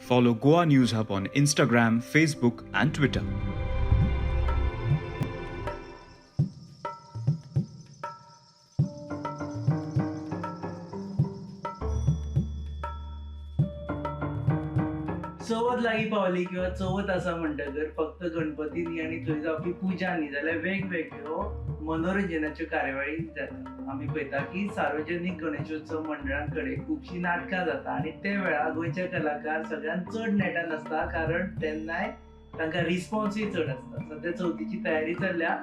Follow Goa News Hub on Instagram, Facebook, and Twitter. चवथ लागीं पावली किंवा चवथ आसा म्हणटकर फक्त गणपती न्ही आनी थंय जावपी पुजा न्ही जाल्यार वेगवेगळ्यो मनोरंजनाच्यो कार्यावळी जाता. आमी पळयता की सार्वजनीक गणेशोत्सव मंडळां कडेन खुबशीं नाटकां जाता आनी ते वेळार गोंयचे कलाकार सगळ्यांत चड नेटान आसता, कारण तेन्नाय तांकां रिस्पॉन्सूय चड आसता. सद्या चवथीची तयारी चल्ल्या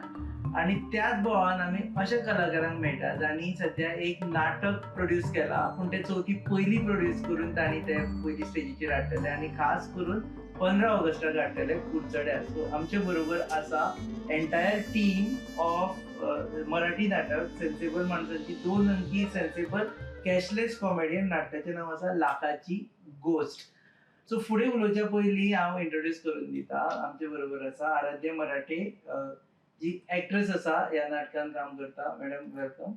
आनी त्याच बोवान आमी अशा कलाकारांक मेळटा जांणी सद्या एक नाटक प्रोड्यूस केला, पूण ते चवथी पयलीं प्रोड्यूस करून तांणी ते पयली स्टेजीचेर हाडटले आनी खास करून 15 ऑगस्टाक हाडटले कुडचड्यार. सो आमचे बरोबर आसा एंटायर टीम ऑफ मराठी नाटक सेन्सेबल माणसांची 2 अंकी सेन्सेबल कॅशलेस कॉमेडियन. नाटकाचें नांव आसा लाखाची गोश्ट. सो फुडें उलोवच्या पयलीं हांव इंट्रोड्यूस करून दिता. आमचे बरोबर आसा आराध्य मराठे, जी एक्ट्रेस आसा, ह्या नाटकान काम करता. Madam welcome.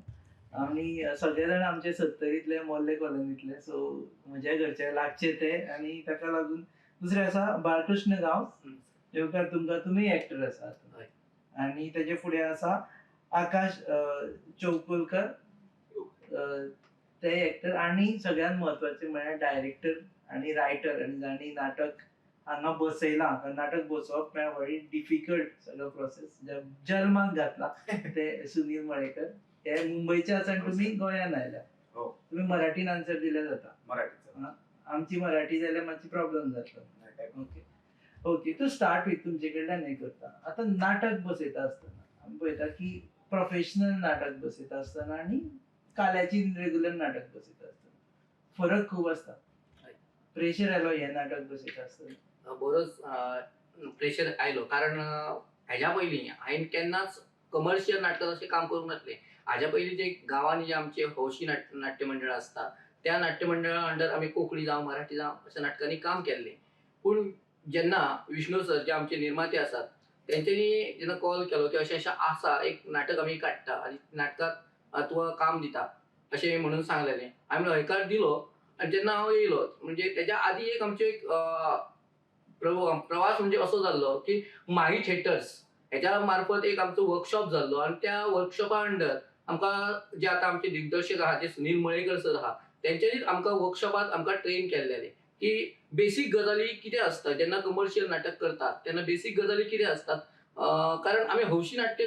आनी सगळे जाण आमचे सत्तरींतले, मोर्ले कॉलनींतले, सो म्हज्या घरचे लागचे ते, आनी ताका लागून दुसरे आसा बाळकृष्ण गांवस देवकार, तुमकां, तुमी एक्टर आसात. आनी तेजे फुडें आसा आकाश चौकुलकर, ते एक्टर. आनी सगळ्यांत म्हत्वाचें म्हळ्यार डायरेक्टर आनी रायटर, आनी जांणी नाटक हांगा बसयलां, कारण नाटक बसोवप म्हळ्यार व्हडली डिफिकल्ट सगळो प्रोसेस जल्माक घातला ते सुनील मळेकर. हे मुंबयचे आसा आनी तुमी गोंयान आयल्या. तुमी मराठीन आन्सर दिल्यार जाता. मराठीच. आमची मराठी जाल्यार मातशी प्रॉब्लम जातलो. Okay okay, to start with तुमचे कडल्यान हें करता. आतां नाटक बसयता आसतना आमी पळयता की प्रोफेशनल नाटक बसयता आसतना आनी काल्याची रेगुलर नाटक बसयता आसतना फरक खूब आसता. प्रेशर आयलो हें नाटक बसयता आसतना? बरोच प्रेशर आयलो, कारण हेज्या पयलीं हांवें केन्नाच कमर्शियल नाटकां अशें काम करूंक नासलें. हाज्या पयलीं जे गांवांनी जे आमचे हौशी नाट्य मंडळ आसता त्या नाट्य मंडळा अंडर आमी कोंकणी जावं मराठी जावं अशा नाटकांनी काम केल्लें. पूण जेन्ना विष्णू सर जे आमचे निर्माते आसात तेंच्यांनी जेन्ना कॉल केलो की अशें अशें आसा एक नाटक आमी काडटा आनी नाटकाक तुका काम दिता अशें म्हणून सांगलेलें. आमी हयकार दिलो आनी जेन्ना हांव येयलो म्हणजे तेज्या आदी एक आमचें एक प्रवास म्हणजे असो जाल्लो की माही थिएटर्स हेज्या मार्फत एक आमचो वर्कशॉप जाल्लो आनी त्या वर्कशॉपा अंडर आमकां जे आतां आमचे दिग्दर्शक आहा जे सुनील मळेकर सर आहा तेंच्यांनीच आमकां वर्कशॉपात आमकां ट्रेन केल्लेले की बेसीक गजाली कितें आसता जेन्ना कमर्शियल नाटक करतात तेन्ना बेसीक गजाली कितें आसतात. कारण आमी हौशी नाट्य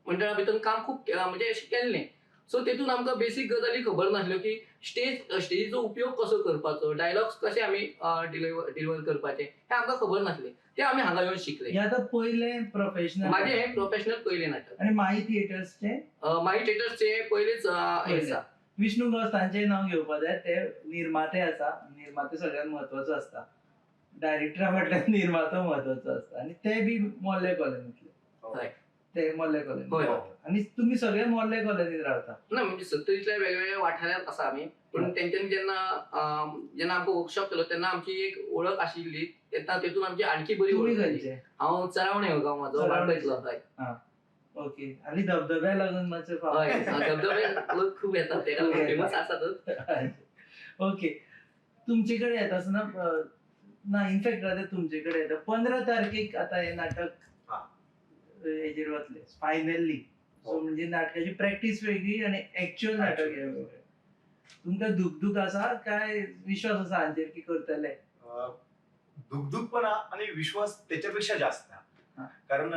मंडळा भितर काम खूब म्हणजे अशें केल्लें, सो तेतून आमकां बेसीक गजाली खबर नासल्यो की स्टेजीचो उपयोग कसो करपाचो, डायलॉग्स कशे आमी डिलिव्हर करपाचे हें आमकां खबर नासलें. तें आमी हांगा येवन शिकले. हें आतां पयलें प्रोफेशनल, म्हाजें हें प्रोफेशनल पयलें नाटक. आनी माही थिएटर्सचें? माही थिएटर्सचें पयलेंच आसा. विष्णू गांवस तांचें नांव घेवपा जाय, ते निर्माते आसा. निर्माते सगळ्यांत म्हत्वाचो आसता, डायरेक्टरा फाटल्यान निर्मातो म्हत्वाचो आसता. आनी ते बी मोर्ले कॉलनींतले. ते मोर्ले कॉलनी. आनी तुमी सगळे मोर्ले कॉलनीत रावता? ना, म्हणजे सत्तरीतल्या वेगवेगळ्या वाठारांत आसा आमी. पूण तेंच्यांनी जेन्ना जेन्ना आमकां वर्कशॉप केलो तेन्ना आमची एक वळख आशिल्ली, तेन्ना तेतून आमची आणखी बरी वळख जाली. हांव चरावणे हो गांव म्हाजो, वाळपयतलो. ओके. आनी धबधब्या लागून मातशें? हय, धबधबे लोक खूब येतात, तेका फेमस आसातच. ओके, तुमचे कडेन येता आसतना ना, इनफॅक्ट आतां तुमचे कडेन येता 15 तारखेक आतां हें नाटक हेजेर वतले फायनली. सो म्हणजे नाटकाची प्रॅक्टीस वेगळी आनी एक्च्युअल नाटक हें वेगळें. तुमकां दुखदुख आसा काय विश्वास आसा हांचेर की करतले? दुखदुख पण आणि विश्वास त्याच्यापेक्षा जास्त, कारण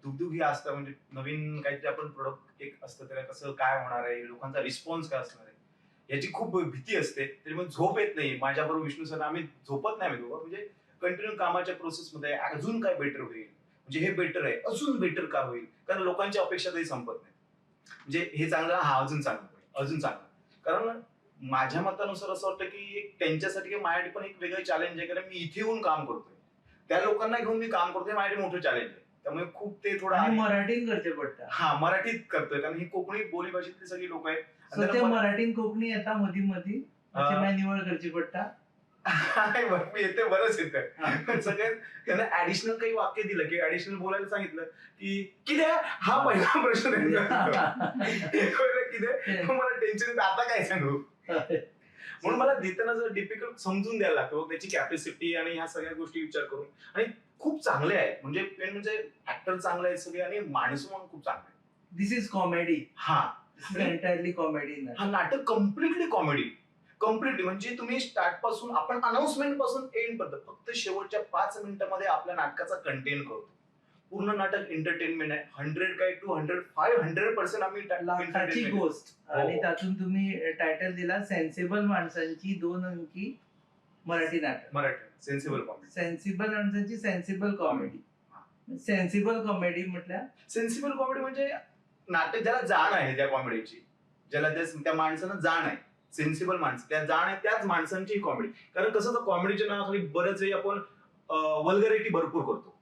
दुखदुख ही असतं म्हणजे नवीन काहीतरी आपण प्रोडक्ट एक असतं त्याला कसं काय होणार आहे, लोकांचा रिस्पॉन्स काय असणार आहे याची खूप भीती असते. तरी मग झोप येत नाही. माझ्याबरोबर विष्णू सर आम्ही झोपत नाही दोघं, म्हणजे कंटिन्यू कामाच्या प्रोसेसमध्ये अजून काय बेटर होईल, म्हणजे हे बेटर आहे अजून बेटर का होईल, कारण लोकांची अपेक्षा तरी संपत नाही. म्हणजे हे चांगलं, हा अजून चांगलं होईल, अजून चांगलं. कारण माझ्या मतानुसार असं वाटतं की एक त्यांच्यासाठी माझ्यासाठी पण एक वेगळं चॅलेंज आहे, कारण मी इथे येऊन काम करतोय, त्या लोकांना घेऊन मी काम करतोय, माझ्यासाठी मोठं चॅलेंज आहे. त्यामुळे खूप ते थोडं मराठीत करचे पडतं. हा, मराठीत करतोय, कारण ही कोकणी बोली भाषेतली सगळी लोक आहेत. मराठीत कोकणी येता मधी मधी निवड करची पडटा. येते, बरंच येतं सगळ्यात. त्यांना ऍडिशनल काही वाक्य दिलं की ऍडिशनल बोलायला सांगितलं की किती, हा पहिला प्रश्न किती, मला टेन्शन येतं आता काय सांगू. म्हणून मला देताना जर डिफिकल्ट समजून द्यायला लागतं त्याची कॅपॅसिटी आणि ह्या सगळ्या गोष्टी विचार करून. आणि खूप चांगले आहेत, म्हणजे मेन म्हणजे ऍक्टर चांगले आहेत सगळे आणि माणसं म्हणून खूप चांगले आहेत. This is comedy, हा एंटायरली कॉमेडी. हा नाटक कम्प्लिटली कॉमेडी, कम्प्लिटली म्हणजे तुम्ही स्टार्ट पासून आपण अनाउन्समेंट पासून एंड पर्यंत फक्त शेवटच्या 5 मिनिटांमध्ये आपल्या नाटकाचा कंटेंट करतो. पूर्ण नाटक एंटरटेनमेंट आहे. 100 काय 200 500% आम्ही लाखाची entertainment. गोष्ट. आणि हो. त्यातून तुम्ही टायटल दिला सेन्सिबल माणसांची 2 अंकी मराठी नाटक. मराठी सेन्सिबल कॉमेडी, सेन्सिबल माणसांची सेन्सिबल कॉमेडी. सेन्सिबल कॉमेडी म्हटल्या सेन्सिबल कॉमेडी म्हणजे नाटक ज्याला जाण आहे त्या कॉमेडीची, ज्याला त्या माणसानं जाण आहे, सेन्सिबल माणसं त्या जाण आहे त्याच माणसांची कॉमेडी. कारण कसं तर कॉमेडीच्या नावाखाली बऱ्याच वेळी आपण वल्गरिटी भरपूर करतो.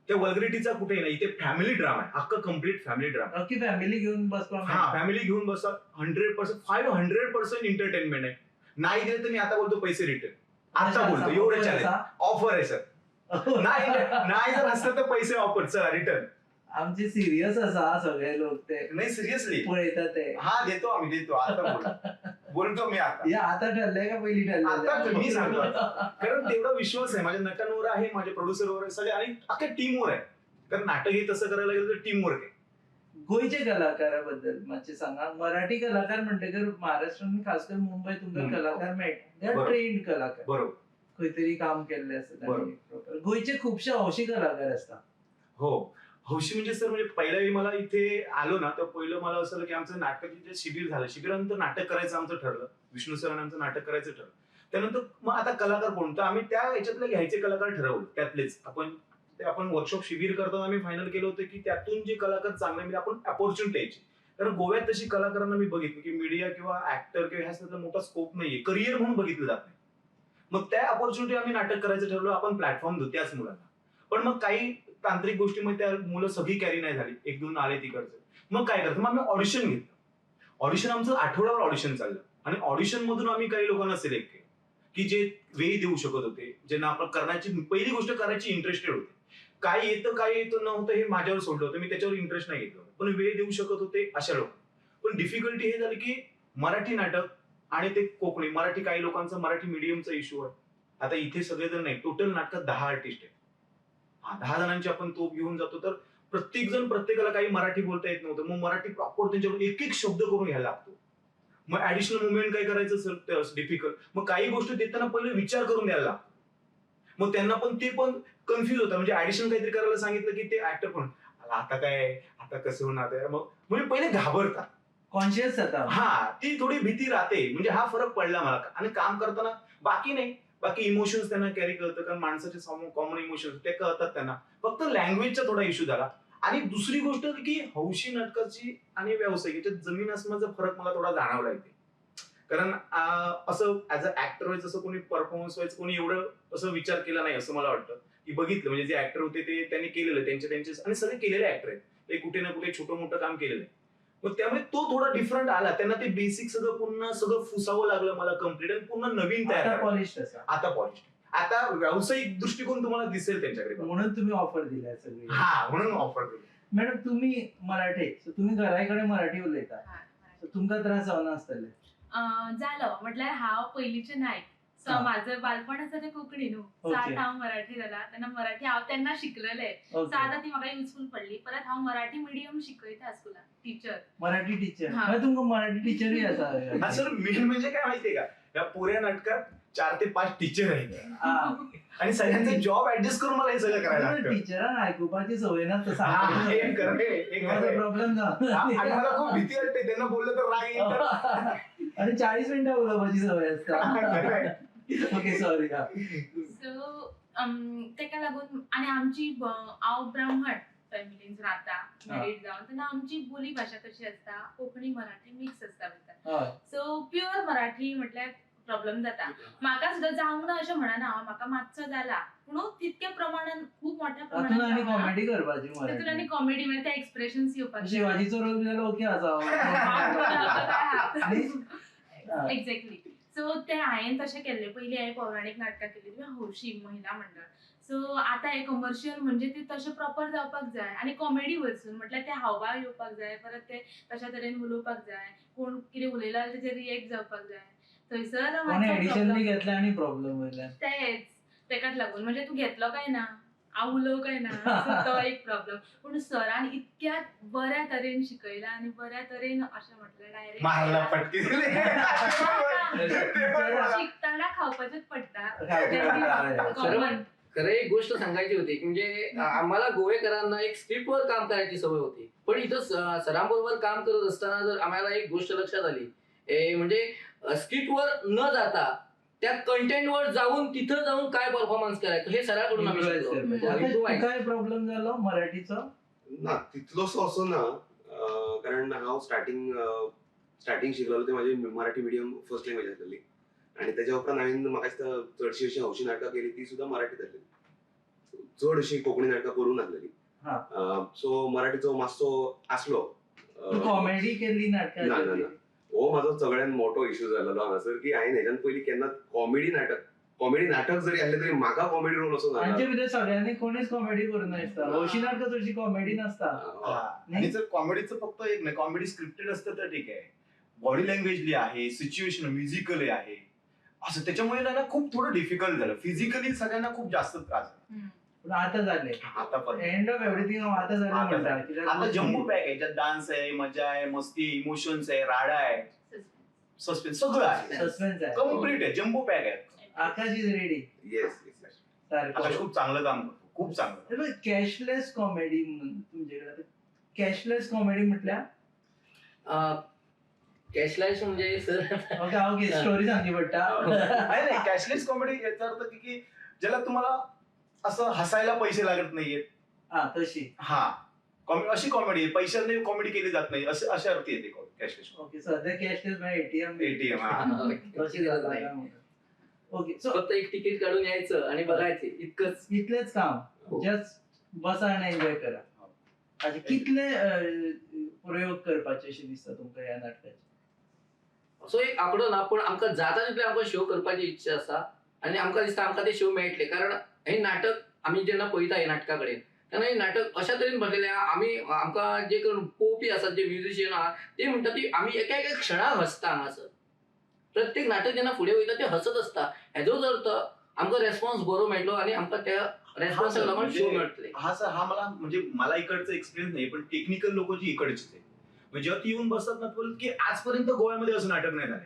त्या वल्गरिटीचा कुठेही नाही. इथे फॅमिली ड्रामा आहे, अख्खा कम्प्लीट फॅमिली ड्रामा. अख्खी फॅमिली घेऊन बसतो. हा, फॅमिली घेऊन बसा. 100% 500% एंटरटेनमेंट आहे. नाही दिले तर मी आता बोलतो पैसे रिटर्न, आता बोलतो एवढं चॅलेंज ऑफर आहे सर. नाही नाही जर असलं तर पैसे ऑफर, चला रिटर्न. आमचे सिरियस असा सगळे लोक ते नाही सिरियसली पळयता ते. हा देतो आम्ही, देतो आता बोलतो मी आता. या आता ठरलंय का पहिली ठरलंय? आता मी सांगतो, कारण तेवढा विश्वास आहे माझ्या नटांवर आहे, माझ्या प्रोड्युसरवर आहे सगळे, आणि अख्ख्या टीमवर आहे. कारण नाटक हे तसं करायला गेलं तर टीम वर्क आहे. गोंयच्या कलाकाराबद्दल मातशें सांगा. मराठी कलाकार म्हणटकर महाराष्ट्रान खास करून मुंबय तुमकां कलाकार मेळटा, they are trained कलाकार, बरोबर, खंय तरी काम केल्लें आसता. गोंयचे खुबशे हौशी कलाकार आसता. हो, हौशी म्हणजे सर म्हणजे पहिल्या वेळी मला इथे आलो ना तर पहिलं मला असं की आमचं नाटकाचे जे शिबिर झालं, शिबिरानंतर नाटक करायचं आमचं ठरलं, विष्णू सरांनी आमचं नाटक करायचं ठरलं. त्यानंतर मग आता कलाकार कोण, तर आम्ही त्या ह्याच्यातले घ्यायचे कलाकार ठरवले, त्यातलेच आपण आपण वर्कशॉप शिबिर करताना आम्ही फायनल केलं होतं की त्यातून जे कलाकार चांगले म्हणजे आपण अपॉर्च्युनिटी द्यायची. कारण गोव्यात तशी कलाकारांना मी बघितलं की मीडिया किंवा ऍक्टर किंवा ह्या मोठा स्कोप नाहीये, करिअर म्हणून बघितलं जात नाही. मग त्या अपॉर्च्युनिटी आम्ही नाटक करायचं ठरवलं, आपण प्लॅटफॉर्म देऊ त्याच मुलांना. पण मग काही तांत्रिक गोष्टीमध्ये त्या मुलं सगळी कॅरी नाही झाली, 1-2 आले तिकडचे. मग काय करतो, मग आम्ही ऑडिशन घेतलं. ऑडिशन आमचं आठवड्यावर ऑडिशन चाललं आणि ऑडिशन मधून आम्ही काही लोकांना सिलेक्ट केलं की जे वेळ देऊ शकत होते, ज्यांना आपण करण्याची पहिली गोष्ट करायची इंटरेस्टेड होते. काय येतं काय येतं नव्हतं हे माझ्यावर सोडलं होतं, मी त्याच्यावर इंटरेस्ट नाही घेतलं, पण वेळ देऊ शकत होते अशा लोक. पण डिफिकल्टी हे झाली की मराठी नाटक आणि ते कोकणी मराठी, काही लोकांचा मराठी मीडियमचा इश्यू आहे. आता इथे सगळेजण नाही, टोटल नाटकात 10 आर्टिस्ट आहेत. हा, 10 जणांची आपण तोप घेऊन जातो तर प्रत्येक जण प्रत्येकाला काही मराठी बोलता येत नव्हतं. मग मराठी प्रॉपर त्यांच्याकडून एक एक शब्द करून घ्यायला लागतो. मग ऍडिशनल मुवमेंट काय करायचं डिफिकल्ट. मग काही गोष्टी देताना पहिले विचार करून द्यायला लागतो. मग त्यांना पण ते पण कन्फ्युज होतं, म्हणजे ऍडिशनल काहीतरी करायला सांगितलं की ते ऍक्टर पण आता काय, आता कसं होणार, मग म्हणजे पहिले घाबरतात, कॉन्शियस जाता. हा, ती थोडी भीती राहते. म्हणजे हा फरक पडला मला. आणि काम करताना बाकी नाही, बाकी इमोशन्स त्यांना कॅरी करतं, कारण माणसाचे कॉमन इमोशन्स ते कळतात त्यांना. फक्त लँग्वेजचा थोडा इश्यू झाला. आणि दुसरी गोष्ट की हौशी नाटकाची आणि व्यावसायिक याच्यात जमीन आसमानाचा फरक मला थोडा जाणवला इथे. कारण असं ऍज अ ऍक्टर व्हायचं, असं कोणी परफॉर्मन्स व्हायचं कोणी एवढं असं विचार केला नाही असं मला वाटतं. की बघितलं म्हणजे जे ऍक्टर होते ते त्यांनी केलेलं त्यांचे त्यांचे आणि सगळे केलेले ऍक्टर आहेत, ते कुठे ना कुठे छोटं मोठं काम केलेलं आहे. मग त्यामुळे तो थोडा डिफरंट आला. त्यांना ते बेसिक सगळं पुन्हा सगळं फुसावं लागलं मला कम्प्लीट आणि पुन्हा नवीन तयार. पॉलिश, आता पॉलिश, आता व्यावसायिक दृष्टिकोन तुम्हाला दिसेल त्यांच्याकडे, म्हणून तुम्ही ऑफर दिलाय सगळी. हा, म्हणून ऑफर दिली. मॅडम तुम्ही मराठी, तुम्ही घराकडे मराठी उलयता, तुमकां त्रास जावना आसतले? जालो म्हटल्यार हांव पयलींचें नायक, सो माझं बालपण आसा तें कोंकणी न्हू, सो आतां हांव मराठी जाला तेन्ना मराठी हांव तेन्ना शिकलेलें, सो आतां ती म्हाका युजफूल पडली. परत हांव मराठी मिडियम शिकयता स्कुलान, टिचर, मराठी टिचर. तुमकां मराठी टिचरूय आसा? सर मेन म्हणजे काय माहितीये का, या पुऱ्या नाटकात 4 ते 5 टीचर आहेत आणि सगळ्यांचे जॉब ऍडजस्ट करून मला हे सगळं करायला लागतं. टीचरांक आयकुपाची सवय नासता, प्रॉब्लेम. आणि मला खूप भीती वाटते त्यांना बोललं तर राग येईल आणि 40 मिनिटं उलोवपाची सवय आसता. Okay, sorry. सो तेका लागून आनी आमची हांव ब्राह्मण फॅमिलीन राहता, मॅरीड जावन, तेन्ना आमची बोली भाशा कशी आसता, कोंकणी मराठी मिक्स आसता भितर. सो प्युअर मराठी म्हटल्यार प्रॉब्लम जाता. म्हाका सुद्दां जावंक ना अशें म्हणना हांव, म्हाका मातसो जाला, पूण तितक्या प्रमाणान खूप मोठ्या प्रमाणात कॉमेडी करपाची, तितून आनी कॉमेडी म्हणजे ते एक्सप्रेशन्स येवपाक. शिवाजीचो रोल जाल्यार ओके आसा. एक्झॅक्टली. सो ते हांवें तशें केल्लें. पयलीं हांवें पौराणीक नाटकां केल्लीं, हौशी महिला मंडळ. सो आतां हें कमर्शियल म्हणजे ते तशें प्रॉपर जावपाक जाय आनी कॉमेडी वरसून म्हटल्यार ते हावभाव येवपाक जाय, परत ते तशा तरेन उलोवपाक जाय, कोण कितें उलयला जाल्यार तेजेर रिएक्ट जावपाक जाय. थंयसर कोणे मातसो एडिशन बी problem. घेतलें आनी प्रॉब्लेम वयल्यान. तेच तेकाच लागून म्हणजे तूं घेतलो काय ना, हांव उलोवं काय ना, सो तो एक प्रॉब्लम. पूण सरान इतक्या बऱ्या तरेन शिकयला आनी बऱ्या तरेन अशें म्हटलें मारला डायरेक्ट पटकी दिली. शिकतना खावपाचेच पडटा. सर, खरं एक गोष्ट सांगायची होती की म्हणजे आम्हाला गोवेकरांना एक स्क्रिप्टवर काम करायची सवय होती, पण इथं सरांबरोबर काम करत असताना जर आम्हाला एक गोष्ट लक्षात आली, म्हणजे स्क्रिप्टवर न जाता त्या कंटेंटवर जाऊन तिथं जाऊन काय परफॉर्मन्स करायचं हे सरांकडून आम्ही Improvise शिकलो. करपाचें. हो, आता improvise. काय प्रॉब्लेम जालो मराठीचो? ना तितलोसो असो ना, कारण हांव स्टार्टिंग स्टार्टिंग शिकलेलो ते म्हाजी मराठी मिडियम फर्स्ट लँग्वेज आसलेली आनी तेज्या उपरांत हांवें म्हाका दिसता चडशी अशी हौशी नाटकां केली ती सुद्दां मराठीत आसलेली, चड अशी कोंकणी नाटकां करूंक नासलेली. सो मराठीचो मातसो आसलो. तूं कॉमेडी केल्ली नाटकां? ना, ना, ना. हो म्हाजो सगळ्यात मोठो इश्यू जाल्लो हांगासर की हांवें हेज्यान पयलीं केन्ना कॉमेडी नाटक, कॉमेडी नाटक जरी आसलें तरी म्हाका कॉमेडी रोल असो हांचे जाता. भितर सगळ्यांनी कोणीच कॉमेडी करूं नासता, हौशी नाटकां चडशी कॉमेडी नासता. आणि जर कॉमेडीचं फक्त एक नाही, कॉमेडी स्क्रिप्टेड असतं तर ठीक आहे, बॉडी लँग्वेजली आहे, सिच्युएशन म्युझिकल आहे, असं त्याच्यामुळे ना खूप थोडं डिफिकल्ट झालं फिजिकली, सगळ्यांना खूप जास्त त्रास झाला. पूण आतां जालें, आता पण एंड ऑफ एव्हरीथिंग हांव आतां जालें आता म्हणटा. जालें. कित्याक आता जम्बो पॅक आहे, ज्यात डान्स आहे, मजा आहे, मस्ती, इमोशन्स आहे, राडा आहे, सस्पेन्स सगळं आहे, सस्पेन्स आहे, कम्प्लीट आहे, जम्बो पॅक आहे. Akash is ready. Yes yes. सारखो. आकाश खूप चांगलं काम करतो, खूप चांगलं. कॅशलेस कॉमेडी म्हणून तुमचे कडेन कॅशलेस कॉमेडी म्हटल्यार? कॅशलेस म्हणजे सर ओके, हांव स्टोरी सांगची पडटा. नाही नाही, कॅशलेस कॉमेडी याचा अर्थ की की ज्याला तुम्हाला असं हसायला पैसे लागत नाहीयेत. हा, तशी. हा, अशी कॉमेडी आहे, पैशाने कॉमेडी केली जात नाही, असे अशा अर्थी येते कॅशलेस. ओके, सध्या कॅशलेस म्हळ्यार एटीएम. एटीएम, हा. तशी गरज नाही. ओके, सो फक्त एक तिकीट काढून यायचं आणि बघायचे इतकंच. इतलेच काम, हो. जस्ट बसा आनी एन्जॉय करा. अच्छा, कितले प्रयोग करपाचे अशें दिसता तुमकां ह्या नाटकाचे? असो एक आंकडो ना, पण आमकां जाता तितले आमकां शो करपाची इच्छा आसा आनी आमकां दिसता आमकां ते शो मेळटले, कारण हे नाटक आमी जेन्ना पळयता हे नाटका कडेन तेन्ना हे नाटक अशा तरेन भरलेलें आहा, आमी आमकां जे करून पळोवपी आसात, जे म्युझिशियन आहा ते म्हणटा की आमी एका एका क्षणाक हसता हांगासर. प्रत्येक नाटक जेन्ना फुडें वयता ते हसत आसता, हेजोच अर्थ आमकां रेस्पॉन्स बरो मेळटलो आनी आमकां त्या रेस्पॉन्साक लागून शो मेळटले. हा सर, हा मला म्हणजे मला इकडचा एक्सपिरियन्स नाही, पण टेक्निकल लोक जी इकडचीच आहे, म्हणजे जेव्हा ती येऊन बसतात ना, बोलत की आजपर्यंत गोव्यामध्ये असं नाटक नाही झालं.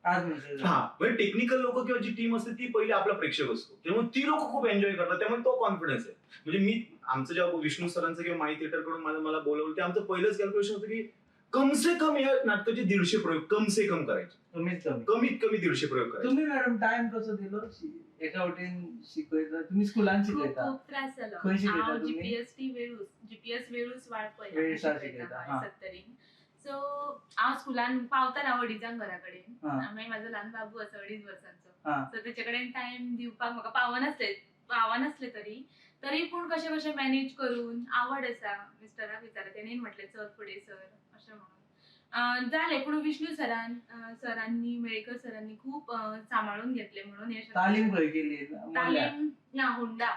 आज म्हणजे हा, म्हणजे टेक्निकल लोक किंवा जी टीम असते ती पहिले आपला प्रेक्षक असतो, त्यामुळे ती लोक खूप एन्जॉय करतात, त्यामुळे तो कॉन्फिडन्स आहे. म्हणजे मी आमचं जेव्हा विष्णू सरांचं किंवा माई थिएटर कडून मला मला बोलवलं, ते आमचं पहिलंच कॅल्क्युलेशन होतं की कम से कम या नाटकाचे 150 प्रयोग कम से कम करायचे, कमीत कमी, कमीत कमी 150 प्रयोग करायचे. तुम्ही मॅडम टायम कसो दिलो? एका वटेन शिकयता तुम्ही, स्कुलान खूप शिकयता? खूप त्रास जालो. खंय शिकयता हांव तुमी? जीपीएसटी वेळूस, जीपीएस वेळूस वाळपय वेळूसार शिकयता, शिकयता, हय, हा. सत्तरीन. सो हांव स्कुलान पावता ना अडीचांक घरा कडेन, हा. मागीर म्हाजो ल्हान बाबू आसा 2.5 वर्सांचो, हा. सो तेचे कडेन टायम दिवपाक म्हाका पावनासलें तरी तरी पूण कशें कशें मॅनेज करून, आवड आसा, मिस्टराक विचारलें, तेणेन म्हटलें चल फुडें सर अशें म्हणून जालें. पूण विष्णू सरान, सरांनी, मेळेकर सरांनी खूब सांबाळून घेतलें म्हणून हें शक्य. तालीम खंय केली? तालीम ना, Honda,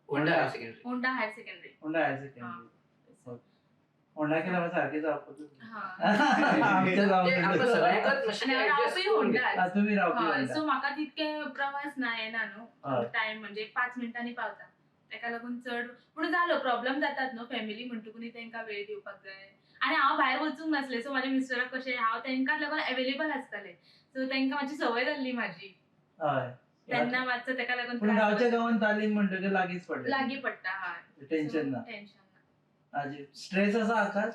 Honda higher secondary. Honda higher secondary. Honda higher secondary. Honda केल्यावर सारखे जावपाचो. हा. आमच्या ते आमकां सगळ्यांकच मातशें आनी हांव adjust रावपी करून घेतलें. होंडाच. तुमी रावपी हय, होंडा. सो म्हाका तितके प्रवास ना येना न्हू, हय. टायम म्हणजे 5 मिनटांनी पावता, तेका लागून चड पूण जालो प्रॉब्लम जातात न्हू, फॅमिली म्हणटकूच तेंकां वेळ दिवपाक जाय. आनी हांव भायर वचूंक नासलें, सो म्हाज्या मिस्टराक कशें हांव तेंकां लागून एवेलेबल आसतालें, सो तेंकां मातशी संवय जाल्ली म्हाजी, हय. तेन्ना मातसो तेका लागून पूण त्रास गांवच्या जालो. गांवान तालीम म्हणटकीर लागींच पडलें, लागीं पडटा. हय, टेन्शन ना. टेन्शन ना. स्ट्रेस आसा आकाश?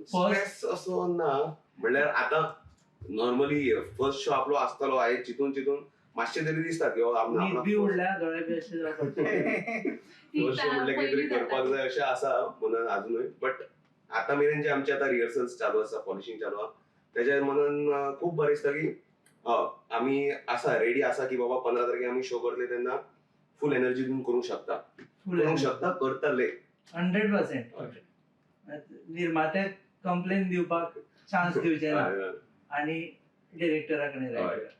स्ट्रेस असो ना, म्हणल्यार आतां नॉर्मली फर्स्ट शो आपलो आसतलो, हांवें चिंतून चिंतून मातशें तरी दिसता की न्हीद बी उडल्या, दोळे बी अशे जावपाचे. फर्स्ट शो म्हणल्यार कितें तरी पयलीं करपाक जाय अशें आसा मनान आजुनूय. बट आतां मेरेन जे आमचे आतां रिहर्सल्स चालू आसा, पॉलिशींग चालू आसा, तेज्या मनान खूब बरें दिसता की आमी आसा, रेडी आसा की बाबा 15 तारखेक आमी शो करतले तेन्ना फूल एनर्जी दिवन करूंक शकता, करूंक शकता, करतले 100%. निर्मात्याक कंप्लेन दिवपाक चान्स दिवचे ना आनी डिरेक्टरा कडेन रायटरा.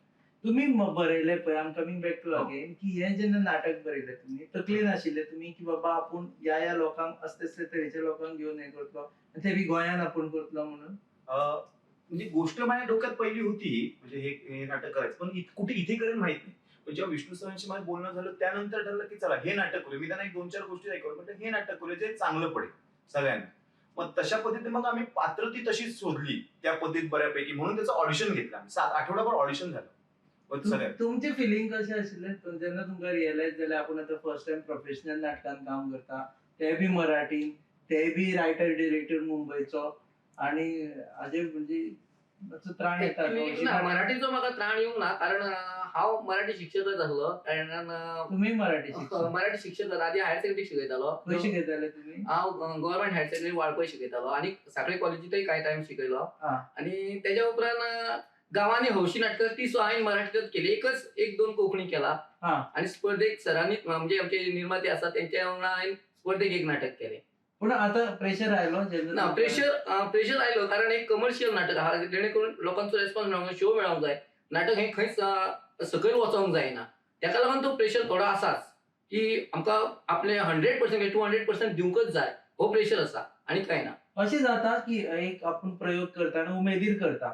तुमी बरयलें पळय, आम कमींग बॅक टू अगेन, की हें जेन्ना नाटक बरयलें तुमी, तकली नाशिल्लें तुमी की बाबा आपूण ह्या ह्या लोकांक असले असले तरेच्या लोकांक घेवन हें करतलो आनी ते बी गोंयान आपूण करतलो म्हणून? म्हणजे गोष्ट माझ्या डोक्यात पहिली होती, म्हणजे हे हे नाटक करायचं, पण कुठे इथे करेन माहित नाही. पण जेव्हा विष्णू सरांशी माझं बोलणं झालं त्यानंतर ठरलं की चला हे नाटक करूया. मी त्यांना एक दोन चार गोष्टी ऐकवल्या, म्हटलं हे नाटक करूया जे चांगलं पडेल सगळ्यांना. मग तशा पद्धतीने मग आम्ही पात्र ती तशीच शोधली त्या पद्धतीत बऱ्यापैकी, म्हणून त्याचं ऑडिशन घेतलं आम्ही. 7 आठवडाभर ऑडिशन झालं मग सगळ्या. तुमचे फिलिंग कशें आशिल्लें जेन्ना तुमकां रियलायज जालें आपूण आतां फर्स्ट टायम प्रोफेशनल नाटकान काम करता, ते बी मराठीन, ते बी रायटर डिरेक्टर मुंबयचो, आनी हाजे म्हणजे मातसो त्राण येता. ना, मराठीचो म्हाका त्राण येवंक ना, कारण हांव मराठी शिक्षकच आसलो. कारण तुमी मराठी शिक्षक? मराठी शिक्षक आदी हायर सेकंडरी शिकयतालो. खंय शिकयताले तुमी? हांव गव्हर्मेंट हायर सेकंडरी वाळपय शिकयतालो आनी साखळे कॉलेजींतय कांय टायम शिकयलो. आनी तेज्या उपरांत गांवांनी हौशी नाटकां ती सुद्दां हांवें मराठींतच केली. एकच एक दोन कोंकणी केला आनी स्पर्धेक सरांनी म्हणजे आमचे निर्माते आसा तेंच्या वांगडा हांवें स्पर्धेक एक नाटक केलें. पूण आतां प्रेशर आयलो? ना, प्रेशर आयलो, कारण एक कमर्शियल नाटक आहा, जेणे करून लोकांचो रेस्पॉन्स मेळोंक जाय, शो मेळोंक जाय. नाटक हें खंयच सकयल वचोंक जायना, तेका लागून तो प्रेशर थोडो आसाच की आमकां आपले 100% 200% दिवंकच जाय, हो प्रेशर आसा आनी कांय ना. अशें जाता की एक आपूण प्रयोग करता आनी उमेदीर करता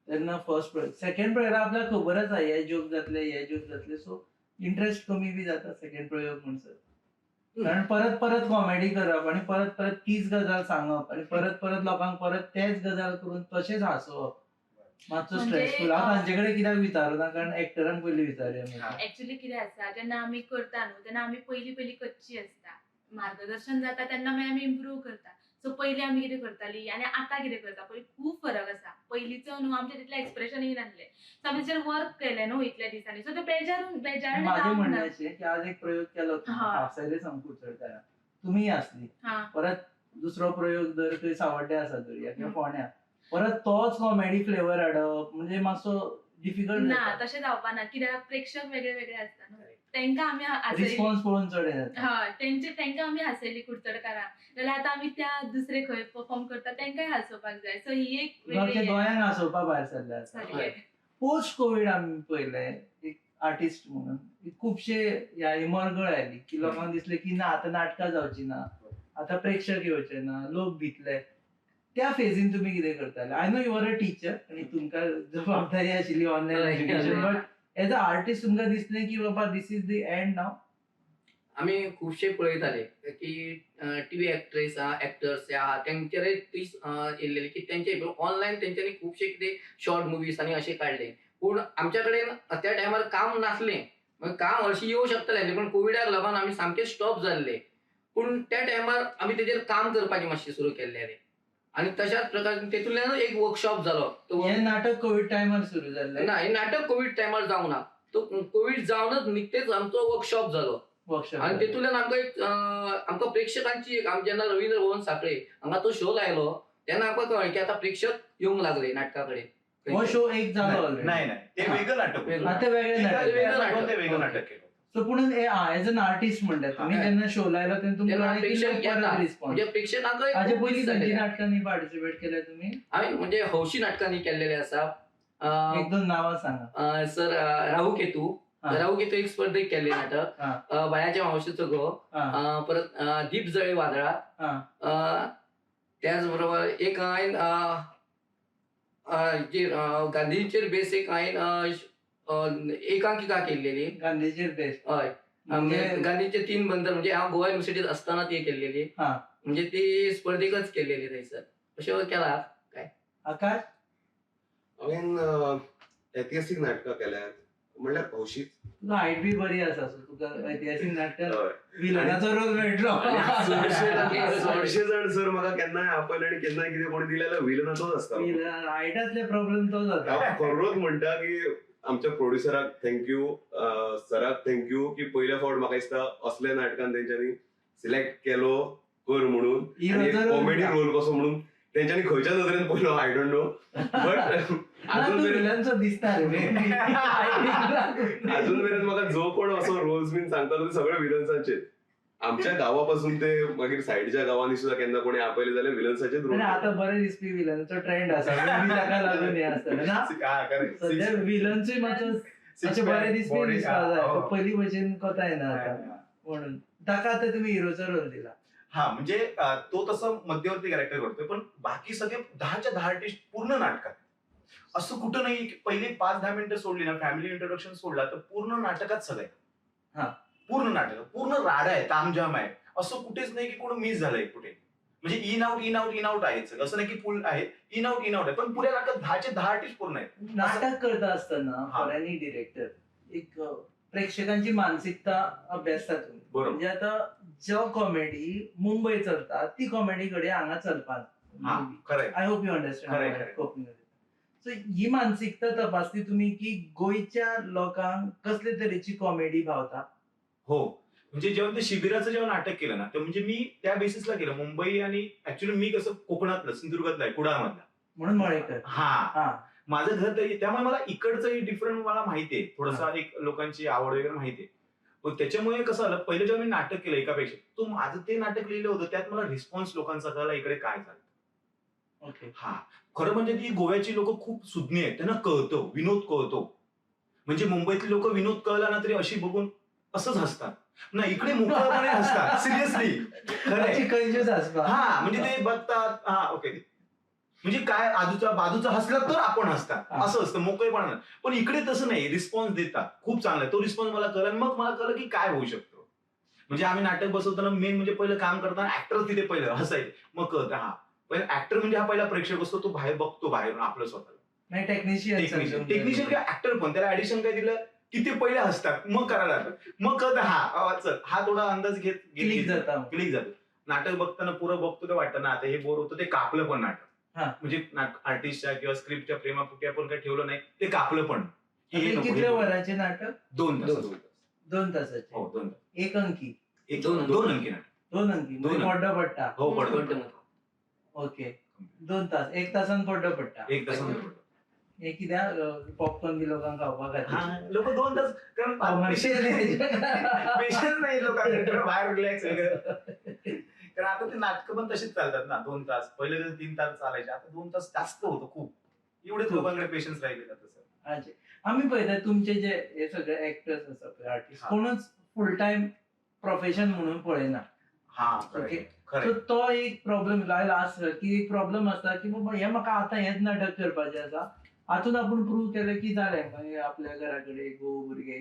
तेन्ना फर्स्ट प्रयोग, सेकंड प्रयोगाक आपल्याक खबर आसा हे जोक जातले, हे जोक जातले, सो इंट्रस्ट कमी बी जाता सेकंड प्रयोग म्हणसर. कारण परत परत कॉमेडी करप आनी परत परत तीच गजाल सांगप आनी परत परत लोकांक परत तेच गजाल करून तशेंच हांसोवप मातसो स्ट्रेसफूल. हांव तांचे कडेन कित्याक विचारूं ना, कारण एक्टरांक पयलीं विचारुया. एक्चुअली कितें आसा, जेन्ना आमी करता न्हू तेन्ना आमी पयलीं पयलीं कच्ची आसता, मार्गदर्शन जाता तेन्ना मागीर आमी इम्प्रूव करता. सो पयलीं आमी कितें करताली आनी आतां कितें करता पळय खूब फरक आसा. पयलींचो न्हू आमचें तितलें एक्सप्रेशन येयनासलें, सो आमी तेचेर वर्क केलें न्हू इतल्या दिसांनी, सो तें बेजारून बेजारून माझे म्हणणें अशें की आज एक प्रयोग केलो हाफसायले सामको चडताना तुमीय आसली, परत दुसरो प्रयोग जर खंय सावड्डे आसा धरया किंवा फोंड्या, परत तोच कॉमेडी फ्लेवर हाडप म्हणजे मातसो डिफिकल्ट ना. तशें जावपा ना, कित्याक प्रेक्षक वेगळे वेगळे आसता न्हू, तेंकां आमी रिस्पॉन्स पळोवन चड येता. हय, तेंकां आमी हांसयली कुडचडकारांक, जाल्यार आतां आमी त्या दुसरे खंय परफॉर्म करता तेंकांय हांसोवपाक जाय. सो ही एक गोंयांक हांसोवपा भायर सरले आसा. पोस्ट कोवीड आमी पळयलें एक आर्टिस्ट म्हणून खुबशे ह्या मरगळ आयली की लोकांक दिसलें की ना आतां नाटकां जावची ना, आतां प्रेक्षक येवचे ना, लोक भितले. त्या फेजीन तुमी कितें करताले? I know you are a teacher आनी तुमकां जबाबदारी आशिल्ली online education, but as a artist तुमकां दिसलें की बाबा this is the end now? आमी खुबशे पळयताले की टीव्ही एक्ट्रेस एक्टर्स आहा तेंचेरय तीच येयल्लेली की तेंचे ऑनलायन तेंच्यांनी खुबशे कितें शॉर्ट मुवीज आनी अशें काडले. पूण आमच्या कडेन त्या टायमार काम नासलें, काम हरशीं येवं शकतालें, पूण कोविडाक लागून आमी सामकें स्टॉप जाल्ले. पूण त्या टायमार आमी तेजेर काम करपाचें मातशें सुरू केल्लें आनी तशाच प्रकारे तेतूंतल्यान एक वर्कशॉप जालो. हें नाटक कोवीड टायमार सुरू जाल्लें ना, हें नाटक कोवीड टायमार जावंक ना, तो कोवीड जावनच निकतेच आमचो वर्कशॉप जालो. आनी तेतूंतल्यान आमकां एक आमकां प्रेक्षकांची एक, आमी जेन्ना रवींद्र भवन साखळे हांगा तो शो लायलो तेन्ना आमकां कळ्ळें की आतां प्रेक्षक येवंक लागले नाटका कडेन. हो शो एक जालो? नाही नाही, ते वेगळं नाटक, ते वेगळं नाटक केलं. सो पूण एज एन आर्टिस्ट म्हणटा तुमी जेन्ना शो लायलो तेन्ना तुमकां रिस्पॉन्स, प्रेक्षकांक. हाजे पयलीं खंयच्या नाटकांनी पार्टिसिपेट केल्या तुमी? हांवें म्हणजे हौशी नाटकांनी केल्लेले आसा. एक दोन नांवां सांगा. सर, राहू केतू, राहू केतू एक स्पर्धेक केल्लें नाटक, बायाच्या मावशेचो घोव, परत दीप जळे वादळा, त्याच बरोबर एक हांवें गांधीचेर बेस एक हांवें एकांकिका केल्लेली गांधीचेर बेस. हय, गांधीचे 3 बंदर, म्हणजे हांव गोवा युनिवर्सिटीत असताना ती केल्लेली, म्हणजे ती स्पर्धेकच केल्लेली थंयसर. अशें केला. काय आकाश? हांवें ऐतिहासीक नाटकां केल्यात, म्हणल्यार हौशीच. तुका हायट बी बरी आसा, सो तुका ऐतिहासीक नाटकां विलनाचो रोल मेळटलो. चडशे जाण सर म्हाका केन्नाय आपयले आनी केन्नाय कितें कोणी दिलें जाल्यार विलनाचोच आसता. हायट असले प्रॉब्लेम तो जाता. हांव खरोच म्हणटा की आमच्या प्रोड्युसराक thank you, सराक thank you की पयल्या फावट म्हाका दिसता असल्या नाटकान तेंच्यांनी सिलेक्ट केलो कर म्हणून, कॉमेडी रोल कसो म्हणून तेंच्यांनी खंयच्या नदरेन पयलो I don't know, but अजून मेरेन अजून मेरेन म्हाका जो कोण असो रोल्स बीन सांगता ते सगळे विलन्सांचेर. आमच्या गांवापासून ते मागीर सायडच्या गांवांनी सुद्धा केन्ना कोणी आपयले जाल्यार विलन्साचेच रोल. आतां बरें दिसपी विलनाचो ट्रेंड आसा, ताका लागून हें आसतलें ना सद्या विलन्सूय मातसो अशें बरें दिसपी दिसपा जाय, पयलीं भशेन कोता येना आतां, म्हणून ताका आतां तुमी हिरोचो रोल दिला. हा, म्हणजे तो तसं मध्यवर्ती कॅरेक्टर करतोय, पण बाकी सगळे 10च्या 10 आर्टिस्ट पूर्ण नाटकात. असं कुठं नाही की पहिले 5-10 मिनिटं सोडली ना, फॅमिली इंट्रोडक्शन सोडला तर पूर्ण नाटकात सगळं आहे. पूर्ण नाटक पूर्ण राडा आहे, तामझाम आहे. असं कुठेच नाही की कोण मिस झालंय कुठे. म्हणजे in out in out in out आहे सगळं. असं नाही की फुल आहे, इन आउट इन आउट आहे, पण पुऱ्या नाटकात 10चे 10 आर्टिस्ट पूर्ण आहेत. नाटक करता असताना फॉर एनी डिरेक्टर एक प्रेक्षकांची मानसिकता अभ्यासता तुम्ही. बरोबर. म्हणजे आता जो कॉमेडी मुंबई चलता ती कॉमेडी कडे हांगा चलपाना. खरंय. I hope you understand. Konkani so ही मानसिकता तपासली तुम्ही की गोंयच्या लोकांक कसले तरेची कॉमेडी भावता? हो, म्हणजे जेव्हा ते शिबिराचं जेव्हा नाटक केलं ना, तर म्हणजे मी त्या बेसिसला केलं मुंबई. आणि ऍक्च्युली मी कसं कोकणातलं, सिंधुदुर्गातलं आहे, कुडाळमधला, म्हणून मळेकर. हा, माझं घर तरी, त्यामुळे मला इकडचंही डिफरंट मला माहितीये, थोडंसं एक लोकांची आवड वगैरे माहितीये. पण त्याच्यामुळे कसं आलं, पहिलं जेव्हा मी नाटक केलं एकापेक्षा, तो माझं ते नाटक लिहिलं होतं त्यात मला रिस्पॉन्स लोकांचा कळला इकडे काय चालतं. ओके. हा, खरं म्हणजे ती गोव्याची लोक खूप सुज्ञ आहेत, त्यांना कळतो, विनोद कळतो. म्हणजे मुंबईतली लोक विनोद कळला ना तरी अशी बघून असंच हसतात ना, इकडे मोकळेपणे हसतात. सिरियसली, खरं. हा, म्हणजे ते बघतात, हा ओके, म्हणजे काय आजूचा बाजूचा हसला तर आपण हसतात, असं असतं मोकळेपणा. पण इकडे तसं नाही, रिस्पॉन्स देतात खूप चांगला. तो रिस्पॉन्स मला कळला आणि मग मला कळलं की काय होऊ शकतो. म्हणजे आम्ही नाटक बसवताना मेन म्हणजे पहिलं काम करताना ऍक्टर तिथे पहिलं हसायचे, मग कळतं हा पहिला ऍक्टर म्हणजे हा पहिला प्रेक्षक असतो, तो बाहेर बघतो बाहेरून आपलं स्वतःला. टेक्निशियन, टेक्निशियन किंवा ऍक्टर पण त्याला ऍडिशन काय दिलं की ते पहिले हसतात, मग करायला लागतात, मग कळतं हा चल, हा थोडा अंदाज घेत क्लिक जातो, क्लिक जातो. नाटक बघताना पुरं बघतो ते वाटतं ना आता हे बोर होतं, ते कापलं पण नाटक. म्हणजे आर्टिस्टच्या किंवा स्क्रिप्टच्या प्रेमापोटी आपण काही ठेवलं नाही, ते कापलं पण. किती वराचे नाटक? 2 तास. 2 तासाचे. हो, 2 तास. एक अंकी? एक दोन अंकी नाटक. 2 अंकी, 2 पड्डो पडटा. हो, पडतो. ओके, 2 तास, 1 तासान पड्डो पडटा. 1 तासान पडतो. हे कित्याक पॉपकॉर्न बी लोकांक खावपा खातीर. लोक 2 तास, कारण पेशन्स नाही लोकांकडे, बाहेर रिलॅक्स वगैरे. कारण आता ते नाटकं पण तशीच चालतात ना, 2 तास. पहिले तर 3 तास चालायचे, आता 2 तास जास्त होतो खूप. एवढेच लोकांकडे पेशन्स राहिले तसं. अच्छा, आम्ही पळयता तुमचे जे हे सगळे एक्टर्स आसा पळय, आर्टिस्ट, कोणूच फुल टायम प्रोफेशन म्हणून पळयना. हा, ओके. सो तो एक प्रॉब्लेम लास्ट की एक प्रॉब्लेम आसता की बाबा हे म्हाका आतां हेच नाटक करपाचें आसा, हातून आपूण प्रूव केलें की जालें, मागीर आपल्या घरा कडेन घोव भुरगे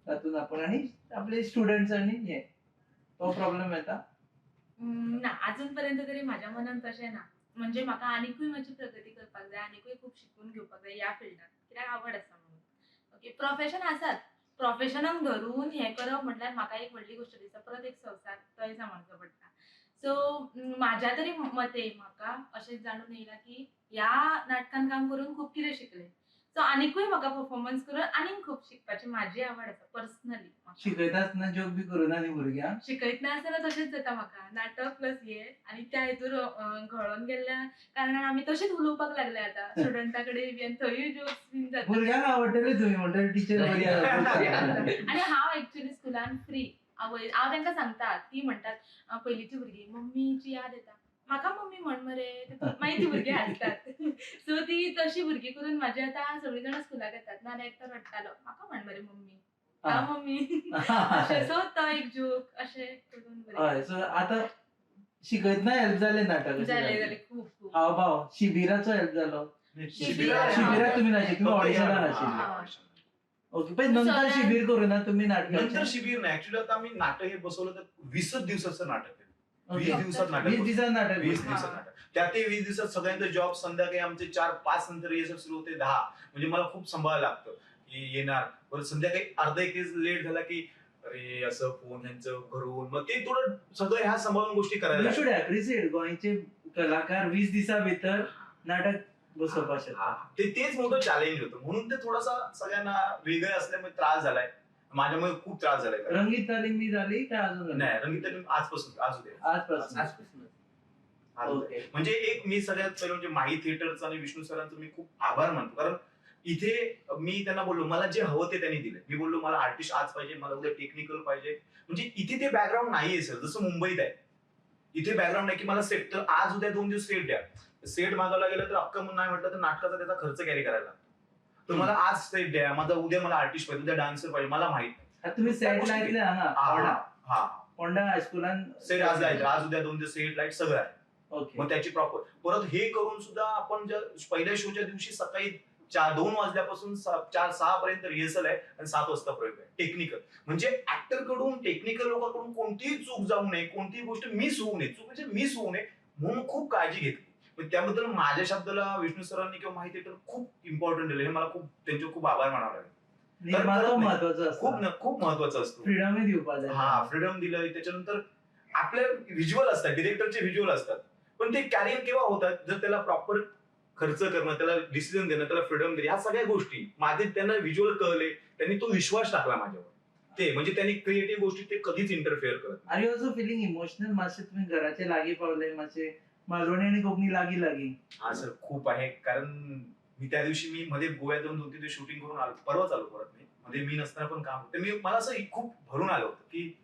तातूंत आपूण आनी आपले स्टुडंट्स आनी हे तो प्रॉब्लेम येता ना अजून पर्यंत तरी माझ्या मनान तशें ना. म्हणजे म्हाका आनीकूय मातशी प्रगती करपाक जाय, आनीकूय खूब शिकून घेवपाक जाय ह्या फिल्डान, कित्याक आवड आसा म्हणून. ओके, प्रोफेशन आसात, प्रोफेशनाक धरून हें करप म्हटल्यार म्हाका एक व्हडली गोश्ट दिसता, परत एक संवसार तोय सांबाळचो पडटा. सो म्हाज्या तरी मते म्हाका अशें जाणून येयलां की ह्या नाटकान काम करून खूब कितें शिकलें. सो आनीकूय म्हाका परफॉर्मन्स करून आनीक खूब शिकपाची म्हाजी आवड आसा पर्सनली. शिकयता आसतना जोक बी करुना न्ही भुरग्यांक? शिकयतना आसतना तशेंच जाता म्हाका, नाटक प्लस हे आनी त्या हितूर घोळोन गेल्ल्या कारणान आमी तशेंच उलोवपाक लागले आतां स्टुडंटा कडेन बी, आनी थंयूय जोक्स बीन जाता. भुरग्यांक आवडटलें तुमी म्हणटलें टिचर बरी आसा. आनी हांव एक्चुअली स्कुलान फ्री, आवय हांव तांकां सांगता, ती म्हणटात पयलींची भुरगीं मम्मीची याद येता, म्हाका मम्मी म्हण मरे, मागीर ती भुरगीं हांसतात. सो ती तशी भुरगीं करून म्हाजी आतां सगळीं जाणां स्कुलाक येतात, नाजाल्यार एकटो रडटालो, म्हाका म्हण मरे मम्मी, हांव मम्मी, अशें. सो तो एक जोक अशें करून. हय, सो आतां शिकयतना हेल्प जालें नाटक? जालें जालें, खूब खूब. हाव भाव शिबिराचो हेल्प जालो? शिबिराक तुमी नाशिल्ले, तुमी ऑडिशनाक आशिल्ले. ओके, पण नंतर शिबीर करू ना तुम्ही नाटक? नंतर शिबिर नाही, ऍक्च्युली आता आम्ही नाटक हे बसवलं तर 20 दिवसाचं नाटक आहे. 20 दिवसात नाटक, 20 दिवसात नाटक, 20 दिवसात नाटक. त्यात 20 दिवसात सगळ्यांचं जॉब, संध्याकाळी आमचे 4-5 नंतर रिहर्सल सुरू होते 10. म्हणजे मला खूप सांभाळायला लागतं की येणार बरं, संध्याकाळी अर्धा एक तास लेट झाला की अरे असं फोन यांचं घरून, मग ते थोडं सगळं ह्या सांभाळून गोष्टी करायला. You should appreciate गोंयचे कलाकार 20 दिसा भितर नाटक बसोवपाक शकता. ते तेच मोठं चॅलेंज होतं, म्हणून ते थोडासा सगळ्यांना वेगळे असल्यामुळे त्रास झालाय, माझ्यामुळे खूप त्रास झालाय. रंगीत तालीम बी झाली काय अजून? नाही, रंगीत तालीम आजपासून, आज उद्या, आजपासून. म्हणजे एक मी सगळ्यात पहिले म्हणजे माही थिएटरचा आणि विष्णू सरांचं मी खूप आभार मानतो, कारण इथे मी त्यांना बोललो मला जे हवं ते त्यांनी दिलं. मी बोललो मला आर्टिस्ट आज पाहिजे, मला उद्या टेक्निकल पाहिजे. म्हणजे इथे ते बॅकग्राऊंड नाहीये सर, जसं मुंबईत आहे इथे बॅकग्राऊंड नाही की मला सेट, तर आज उद्या 2 दिवस सेट द्या. सेट मागायला गेलं तर अक्का म्हणून नाही म्हटलं तर नाटकाचा त्याचा खर्च कॅरी करायला लागतो. तर मला आज सेट द्या, माझा उद्या मला आर्टिस्ट पाहिजे, उद्या डान्सर पाहिजे, मला माहित नाही. तुम्ही सेट लायतले हांगा पोंडा हायस्कुलान? सेट आज लायतले, आज उद्या 2 दिवस सेट लाईट सगळं आहे. मग त्याची प्रॉपर परत हे करून सुद्धा आपण ज्या पहिल्या शोच्या दिवशी सकाळी 2 वाजल्यापासून 4-6 पर्यंत रिहर्सल आहे आणि 7 वाजता प्रयोग आहे. टेक्निकल म्हणजे ऍक्टर कडून, टेक्निकल लोकांकडून कोणतीही चूक जाऊ नये, कोणतीही गोष्ट मिस होऊ नये, चूक म्हणजे मिस होऊ नये म्हणून खूप काळजी घेतली. पण त्याबद्दल माझ्या शब्दाला विष्णू सरांनी किंवा माहिती तर खूप इम्पॉर्टंट दिलं, हे मला खूप त्यांचे खूप आभार मानावे लागले. महत्वाचं खूप खूप महत्वाचं असतं, फ्रीडम दिवपाक, हा फ्रीडम दिलं. त्याच्यानंतर आपले व्हिज्युअल असतात, डिरेक्टरचे व्हिज्युअल असतात, पण ते कॅरियर केव्हा होतात जर त्याला प्रॉपर खर्च करणं, त्याला डिसिजन देणं, त्याला फ्रीडम देणं, ह्या सगळ्या गोष्टी माझे त्यांना व्हिज्युअल कळले, त्यांनी तो विश्वास टाकला माझ्यावर. ते म्हणजे त्यांनी क्रिएटिव्ह गोष्टी ते कधीच इंटरफेअर करत नाही. Are you also feeling emotional? मातशे तुम्ही घराचे लागी पावले, मातशे मालवणी आणि कोकणी लागी लागी. हा सर खूप आहे, कारण मी त्या दिवशी मी मध्ये गोव्यात जाऊन 2-3 दिवस शूटिंग करून आलो, परवाच आलो परत मी, मध्ये मी नसताना पण काम होतं. मी मला असं खूप भरून आलं होतं की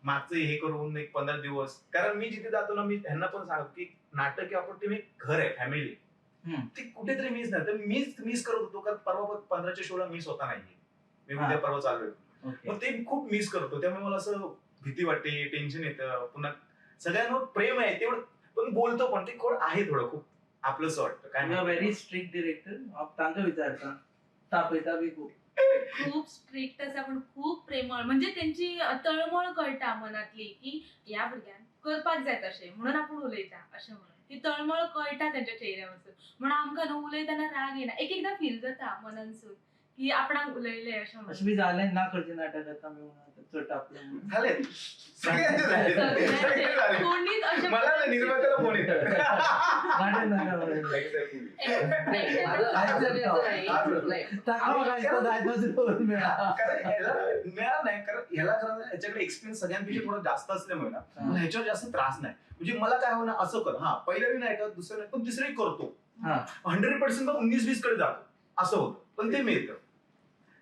मागचं हे करून एक 15 दिवस, कारण मी जिथे जातो ना मी ह्यांना पण सांगतो की नाटक हे आपण एक घर आहे, फॅमिली, ते कुठेतरी मिस नाही, तर मीच मिस करत होतो. कारण परवा 15च्या शोला मिस होता नाहीये, मी उद्या परवा चाललोय, मग ते खूप मिस करतो. त्यामुळे मला असं भीती वाटते, टेन्शन येतं, पुन्हा सगळ्यांवर प्रेम आहे तेवढं पण बोलतो, पण ते थोडं आहे, थोडं खूप आपलंच वाटतं. काय व्हेरी स्ट्रिक्ट डिरेक्टर, तांकां विचारता तापयता बी खूप खूप स्ट्रिक्ट आसा, पण खूप प्रेमळ, म्हणजे त्यांची तळमळ कळटा मनातली की ह्या भुरग्यान करपाक जाय तशें म्हणून आपूण उलयता अशें म्हणून ती तळमळ कळटा त्यांच्या चेहऱ्यावरसून. म्हणून आमकां न्हू उलयतना राग येना, एक एकदां फील जाता मनानसून की आपणाक उलयलें अशें म्हणून. अशें बी जालें ना करचें नाटक आतां आमी चड तापलें झाले कोणीच अशें मला निर्मात्याला फोन येतो. नाही कारण ह्याला ह्याच्याकडे एक्सपिरियन्स सगळ्यांपेक्षा थोडा जास्त असल्यामुळे ना मला ह्याच्यावर जास्त त्रास नाही. म्हणजे मला काय होणार असं कर, हा पहिलं मी नाही का दुसरं नाही पण तिसरं करतो, 100% 19-20 कडे जातो असं होतं, पण ते मिळतं,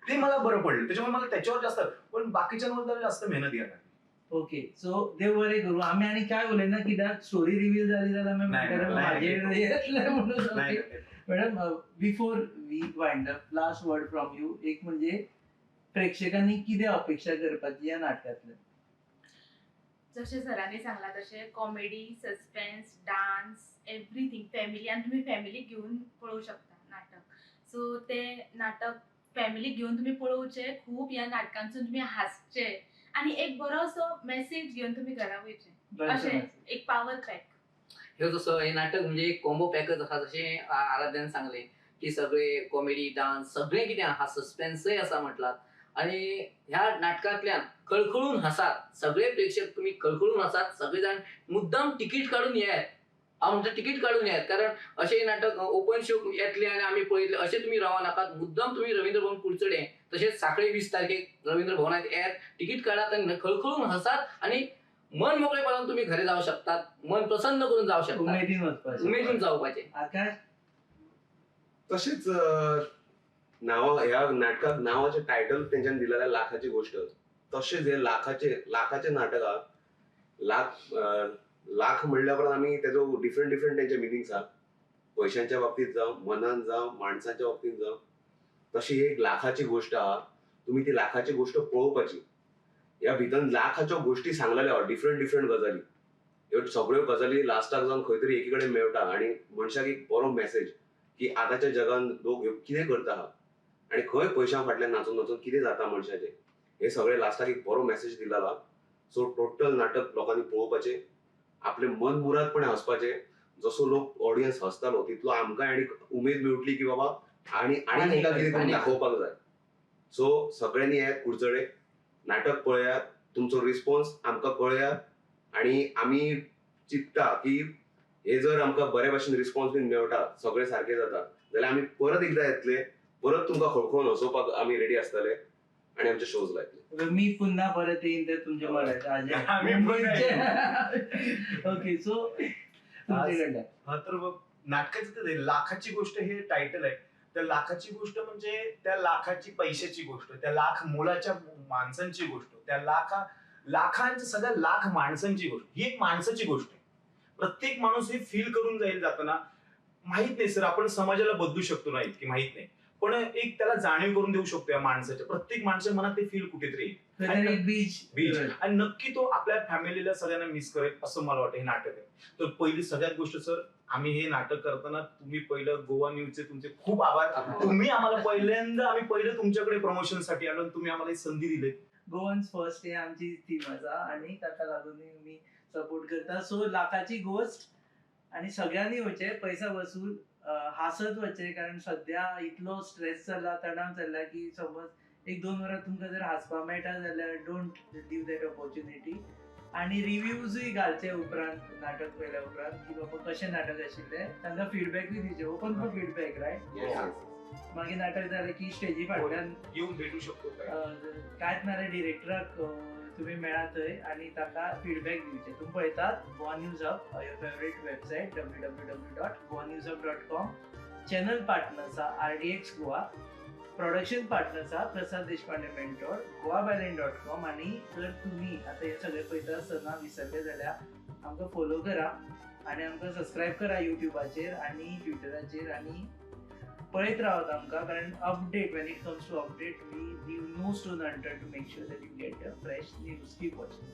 ते मला बरं पडलं, त्याच्यामुळे मला त्याच्यावर जास्त, पण बाकीच्यांवर जरा जास्त मेहनत घ्यायला लागली. ओके, सो देव बरें करूं. आमी आनी काय उलयना कित्याक स्टोरी रिवील जाली जाल्यार आमी म्हणटले येतले म्हणून. Madam, before we wind up, last word from you. एक म्हणजे प्रेक्षकांनी कितें अपेक्षा करपाची ह्या नाटकांतल्यान? जशें सरांनी सांगलां तशें comedy, suspense, dance, everything, family, आनी तुमी फॅमिलीक घेवन पळोवंक शकता नाटक. सो तें नाटक फॅमिलीक घेवन तुमी पळोवचें, खूब ह्या नाटकांसून तुमी हांसचे आनी एक बरोसो मॅसेज घेवन तुमी घरा वयचें, अशें एक पावर पॅक. हे जसं हे नाटक म्हणजे एक कॉम्बो पॅकच आसा, जशें आराध्यान सांगलें की सगळे कॉमेडी, डान्स, सगळें कितें आहा, सस्पेन्सय आसा म्हटलां. आनी ह्या नाटकांतल्यान खळखळून हासात सगळे प्रेक्षक, तुमी खळखळून हासात, सगळे जाण मुद्दाम तिकीट काडून येयात. हांव म्हणटा तिकीट काडून येयात, कारण अशें नाटक ओपन शो येतलें आनी आमी पळयतले अशें तुमी रावो नाकात. मुद्दाम तुमी रवींद्र भवन कुडचडें तशेंच सांखळे 20 तारखेक रवींद्र भवनात येयात, तिकीट काडात आनी खळखळून हासात आनी मन मोकळेपणान तुमी घरा जावं शकतात, मन प्रसन्न करून जावं शकतात, उमेदीन वचपाचें, उमेदीन जावपाचें. आकाश? तशेंच नांवा ह्या नाटकाक नांवाचें टायटल तेंच्यांनी दिलेलें लाखाची गोष्ट, तशेंच हे लाखाचें नाटक आहा. लाख लाख म्हणल्या उपरांत आमी तेजो डिफरंट डिफरंट तेंचे मिनिंग्स आहा, पयशांच्या बाबतींत जावं, मनान जावं, माणसांच्या बाबतींत जावं. तशी एक लाखाची गोष्ट आहा, तुमी ती लाखाची गोष्ट पळोवपाची. ह्या भितर लाखाच्यो गोष्टी सांगलेल्यो आहा, डिफरंट डिफरंट गजाली, ह्यो सगळ्यो गजाली लास्टाक जावन खंय तरी एकी कडेन मेळटा आनी मनशाक एक बरो मॅसेज की आतांच्या जगान लोक ह्यो कितें करता आहा आनी खंय पयशां फाटल्यान नाचून नाचून कितें जाता मनशाचें, हे सगळें लास्टाक एक बरो मॅसेज दिलेलो आहा. सो टोटल नाटक लोकांनी पळोवपाचें, आपले मन मुरादपणे हसपाचें. जसो लोक ऑडियन्स हसतालो तितलो आमकां आनी उमेद मेळटली की बाबा आनी आनी तांकां कितें करून दाखोवपाक जाय. सो सगळ्यांनी येयात कुडचडे, नाटक पळयात, तुमचो रिस्पॉन्स आमकां कळयात आनी आमी चिंतता की हे जर आमकां बरे भाशेन रिस्पॉन्स बीन मेळटा, सगळें सारकें जाता जाल्यार आमी परत एकदां येतले, परत तुमकां खळखळून हसोवपाक आमी रेडी आसतले आनी आमचे शोज लायतले. मी पुन्हा परत येईन तर तुमच्या मराठी. ओके, सो हा तर मग नाटकाचं ते लाखाची गोष्ट हे टायटल आहे. त्या लाखाची गोष्ट म्हणजे त्या लाखाची पैशाची गोष्ट, त्या लाख मोलाच्या माणसांची गोष्ट, त्या लाखांच्या सगळ्या लाख माणसांची गोष्ट, ही एक माणसाची गोष्ट आहे. प्रत्येक माणूस हे फील करून जाईल जाताना. माहित नाही सर आपण समाजाला बदलू शकतो नाही की माहित नाही, पण एक त्याला जाणीव करून देऊ शकतो या माणसाच्या, प्रत्येक माणसाच्या मनात ते फील कुठेतरी येईल. खंय तरी एक बीच बीच आणि नक्की तो आपल्या फॅमिलीला सगळ्यांना मिस करेल असं मला वाटतं. हे नाटक आहे. तर पहिली सगळ्यात गोष्ट सर, आम्ही हे नाटक करताना तुम्ही पहिलं गोवा न्यूजचे तुमचे खूप आभार. तुम्ही आम्हाला पहिल्यांदा, आम्ही पहिलं तुमच्याकडे प्रमोशनसाठी आलो आणि तुम्ही आम्हाला ही संधी दिली. गोवन्स फर्स्ट हे आमची थीम आसा आणि ताका लागून आमी सपोर्ट करता. सो लाखाची गोश्ट आणि सगळ्यांनी वचचें, पैसा वसूल, हांसत वचचें, कारण सद्या इतलो स्ट्रेस चल्ला, तणाव चल्ला की समज एक दोन वरां तुमकां जर हांसपाक मेळटा जाल्यार don't leave that opportunity. आणि रिव्यूजूय घालचे उपरांत, नाटक पळयल्या उपरांत की बाबा कशें नाटक आशिल्लें, तांकां फिडबॅकूय दिवचे, ओपन फॉर फिडबॅक, रायट? मागीर नाटक जालें की स्टेजी फाटल्यान येऊन भेटू शकतो काय? कांयच नाल्यार डिरेक्टराक तुमी मेळा थंय आनी ताका फिडबॅक दिवचे. तुमी पळयतात Goa news hub, your favourite website www.goanewshub.com. Channel partner आसा आरडीएक्स गोवा, प्रोडक्शन पार्टनर आसा प्रसाद देशपांडे मेंटोर, goabyline.com. आनी जर तुमी आतां हें सगळें पळयता आसतना विसरले जाल्यार आमकां फोलो करा आनी आमकां सबस्क्रायब करा युट्यूबाचेर आनी ट्विटराचेर आनी पळयत रावात आमकां, कारण update, when it comes to update, we leave no stone unturned to make sure that you get the fresh news. Keep watching.